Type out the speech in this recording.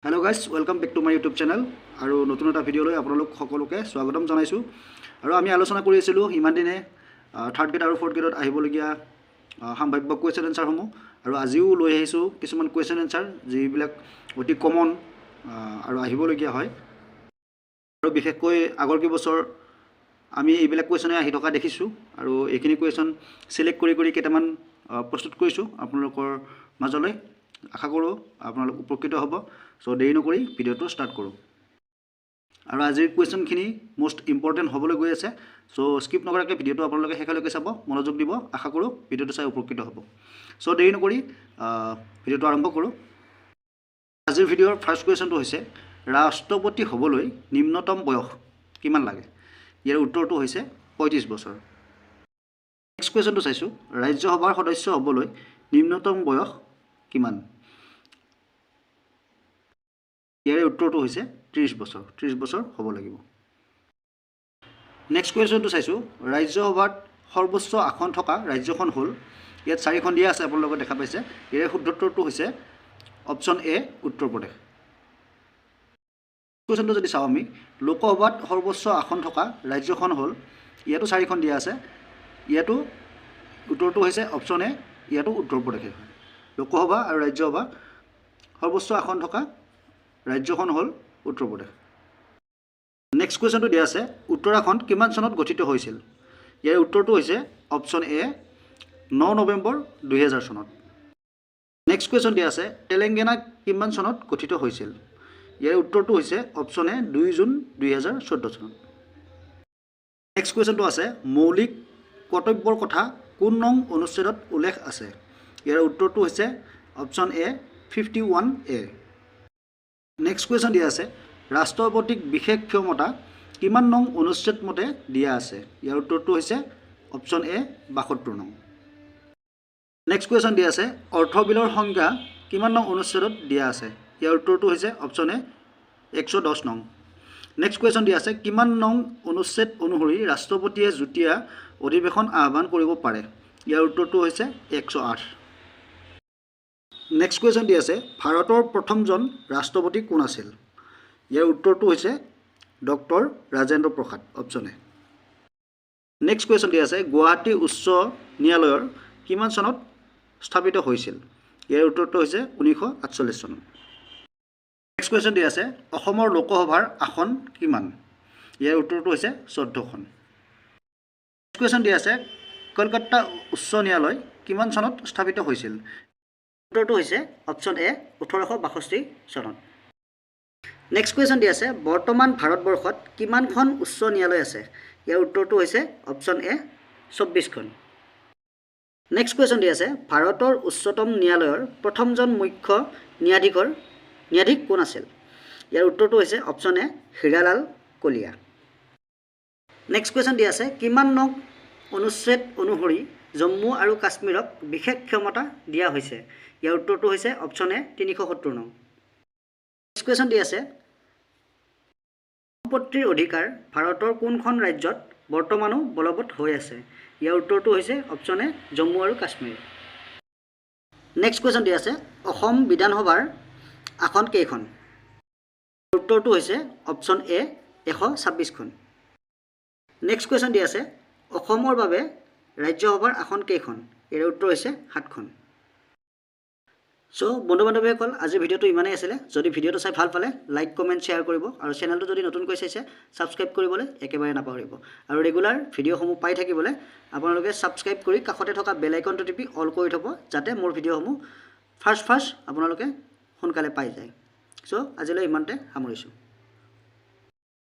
Hello guys, welcome back to my YouTube channel আৰু নতুন এটা ভিডিঅ'লৈ আপোনালোক সকলোকে স্বাগতম জনাইছোঁ। আৰু আমি আলোচনা কৰি আছিলোঁ ইমান দিনে থাৰ্ড গ্ৰেড আৰু ফ'ৰ্থ গ্ৰেডত আহিবলগীয়া সাম্ভাব্য কুৱেশ্যন এনচাৰসমূহ আৰু আজিও লৈ আহিছোঁ কিছুমান কুৱেশ্যন এনচাৰ, যিবিলাক অতি কমন আৰু আহিবলগীয়া হয়। আৰু বিশেষকৈ আগৰ কেইবছৰ আমি এইবিলাক কুৱেশ্যনে আহি থকা দেখিছোঁ আৰু এইখিনি কুৱেশ্যন চিলেক্ট কৰি কৰি কেইটামান প্ৰস্তুত কৰিছোঁ আপোনালোকৰ মাজলৈ। আশা কৰোঁ আপোনালোক উপকৃত হ'ব। চ' দেৰি নকৰি ভিডিঅ'টো ষ্টাৰ্ট কৰোঁ। আৰু আজিৰ কুৱেশ্যনখিনি মষ্ট ইম্পৰ্টেণ্ট হ'বলৈ গৈ আছে। চ' স্কিপ নকৰাকৈ ভিডিঅ'টো আপোনালোকে শেষলৈকে চাব, মনোযোগ দিব। আশা কৰোঁ ভিডিঅ'টো চাই উপকৃত হ'ব। চ' দেৰি নকৰি ভিডিঅ'টো আৰম্ভ কৰোঁ। আজিৰ ভিডিঅ'ৰ ফাৰ্ষ্ট কুৱেশ্যনটো হৈছে, ৰাষ্ট্ৰপতি হ'বলৈ নিম্নতম বয়স কিমান লাগে? ইয়াৰ উত্তৰটো হৈছে 35 বছৰ। নেক্সট কুৱেশ্যনটো চাইছোঁ, ৰাজ্যসভাৰ সদস্য হ'বলৈ নিম্নতম বয়স কিমান? ইয়াৰে উত্তৰটো হৈছে 30 বছৰ। 30 বছৰ হ'ব লাগিব। নেক্সট কুৱেশ্যনটো চাইছোঁ, ৰাজ্যসভাত সৰ্বোচ্চ আসন থকা ৰাজ্যখন হ'ল? ইয়াত চাৰিখন দিয়া আছে, আপোনালোকে দেখা পাইছে। ইয়াৰে শুদ্ধ উত্তৰটো হৈছে অপশ্যন এ, উত্তৰ প্ৰদেশ। কুৱেশ্যনটো যদি চাওঁ আমি, লোকসভাত সৰ্বোচ্চ আসন থকা ৰাজ্যখন হ'ল? ইয়াতো চাৰিখন দিয়া আছে। ইয়াতো উত্তৰটো হৈছে অপশ্যন এ, ইয়াতো উত্তৰ প্ৰদেশে হয়। লোকসভা আৰু ৰাজ্যসভা সৰ্বোচ্চ আসন থকা ৰাজ্যখন হ'ল উত্তৰ প্ৰদেশ। নেক্সট কুৱেশ্যনটো দিয়া আছে, উত্তৰাখণ্ড কিমান চনত গঠিত হৈছিল? ইয়াৰ উত্তৰটো হৈছে অপশ্যন এ, 9 নৱেম্বৰ 2000 চনত। নেক্সট কুৱেশ্যন দিয়া আছে, তেলেংগানা কিমান চনত গঠিত হৈছিল? ইয়াৰ উত্তৰটো হৈছে অপশ্যন এ, 2 জুন 2014 চনত। নেক্সট কুৱেশ্যনটো আছে, মৌলিক কৰ্তব্যৰ কথা কোন নং অনুচ্ছেদত উল্লেখ আছে? ইয়াৰ উত্তৰটো হৈছে অপশ্যন এ, 51A। Next question দিয়া আছে, ৰাষ্ট্ৰপতিক বিশেষ ক্ষমতা কিমান নং অনুচ্ছেদ মতে দিয়া আছে? ইয়াৰ উত্তৰটো হৈছে অপশ্যন এ, 72 নং। নেক্সট কুৱেশ্যন দিয়া আছে, অৰ্থ বিলৰ সংজ্ঞা কিমান নং অনুচ্ছেদত দিয়া আছে? ইয়াৰ উত্তৰটো হৈছে অপশ্যন এ, 110 নং। নেক্সট কুৱেশ্যন দিয়া আছে, কিমান নং অনুচ্ছেদ অনুসৰি ৰাষ্ট্ৰপতিয়ে যুটীয়া অধিৱেশন আহ্বান কৰিব পাৰে? ইয়াৰ উত্তৰটো হৈছে 108। নেক্সট কুৱেশ্যন দিয়া আছে, ভাৰতৰ প্ৰথমজন ৰাষ্ট্ৰপতি কোন আছিল? ইয়াৰ উত্তৰটো হৈছে doctor Rajendra Prasad, option A. Next question দিয়া আছে, গুৱাহাটী উচ্চ ন্যায়ালয়ৰ কিমান চনত স্থাপিত হৈছিল? ইয়াৰ উত্তৰটো হৈছে 1948 চনত। নেক্সট কুৱেশ্যন দিয়া আছে, অসমৰ লোকসভাৰ আসন কিমান? ইয়াৰ উত্তৰটো হৈছে 14খন। নেক্সট কুৱেশ্যন দিয়া আছে, কলকাতা উচ্চ ন্যায়ালয় কিমান চনত স্থাপিত হৈছিল? উত্তৰটো হৈছে অপশ্যন এ, 1862 চনত। নেক্সট কুৱেশ্যন দিয়া আছে, বৰ্তমান ভাৰতবৰ্ষত কিমানখন উচ্চ ন্যায়ালয় আছে? ইয়াৰ উত্তৰটো হৈছে অপশ্যন এ, 24খন। নেক্সট কুৱেশ্যন দিয়া আছে, ভাৰতৰ উচ্চতম ন্যায়ালয়ৰ প্ৰথমজন মুখ্য ন্যায়াধীশ কোন আছিল? ইয়াৰ উত্তৰটো হৈছে option A, Hiralal Kalia. Next question দিয়া আছে, কিমান নং অনুচ্ছেদ অনুসৰি জম্মু আৰু কাশ্মীৰক বিশেষ ক্ষমতা দিয়া হৈছে? ইয়াৰ উত্তৰটো হৈছে অপশ্যন এ, 370 নং। নেক্সট কুৱেশ্যন দিয়া আছে, সম্পত্তিৰ অধিকাৰ ভাৰতৰ কোনখন ৰাজ্যত বৰ্তমানো বলবৎ হৈ আছে? ইয়াৰ উত্তৰটো হৈছে অপশ্যন এ, জম্মু আৰু কাশ্মীৰ। নেক্সট কুৱেশ্যন দিয়া আছে, অসম বিধানসভাৰ আসন কেইখন? উত্তৰটো হৈছে অপশ্যন এ, 126খন। নেক্সট কুৱেশ্যন দিয়া আছে, অসমৰ বাবে ৰাজ্যসভাৰ আসন কেইখন? ইয়াৰ উত্তৰ হৈছে সাতখন। চ' বন্ধু বান্ধৱীসকল, আজিৰ ভিডিঅ'টো ইমানেই আছিলে। যদি ভিডিঅ'টো চাই ভাল পালে লাইক, কমেণ্ট, শ্বেয়াৰ কৰিব আৰু চেনেলটো যদি নতুনকৈ চাইছে, ছাবস্ক্ৰাইব কৰিবলৈ একেবাৰে নাপাহৰিব। আৰু ৰেগুলাৰ ভিডিঅ'সমূহ পাই থাকিবলৈ আপোনালোকে ছাবস্ক্ৰাইব কৰি কাষতে থকা বেল আইকনটো টিপি অল কৰি থ'ব, যাতে মোৰ ভিডিঅ'সমূহ ফাৰ্ষ্ট ফাৰ্ষ্ট আপোনালোকে সোনকালে পাই যায়। চ' আজিলৈ ইমানতে সামৰিছোঁ।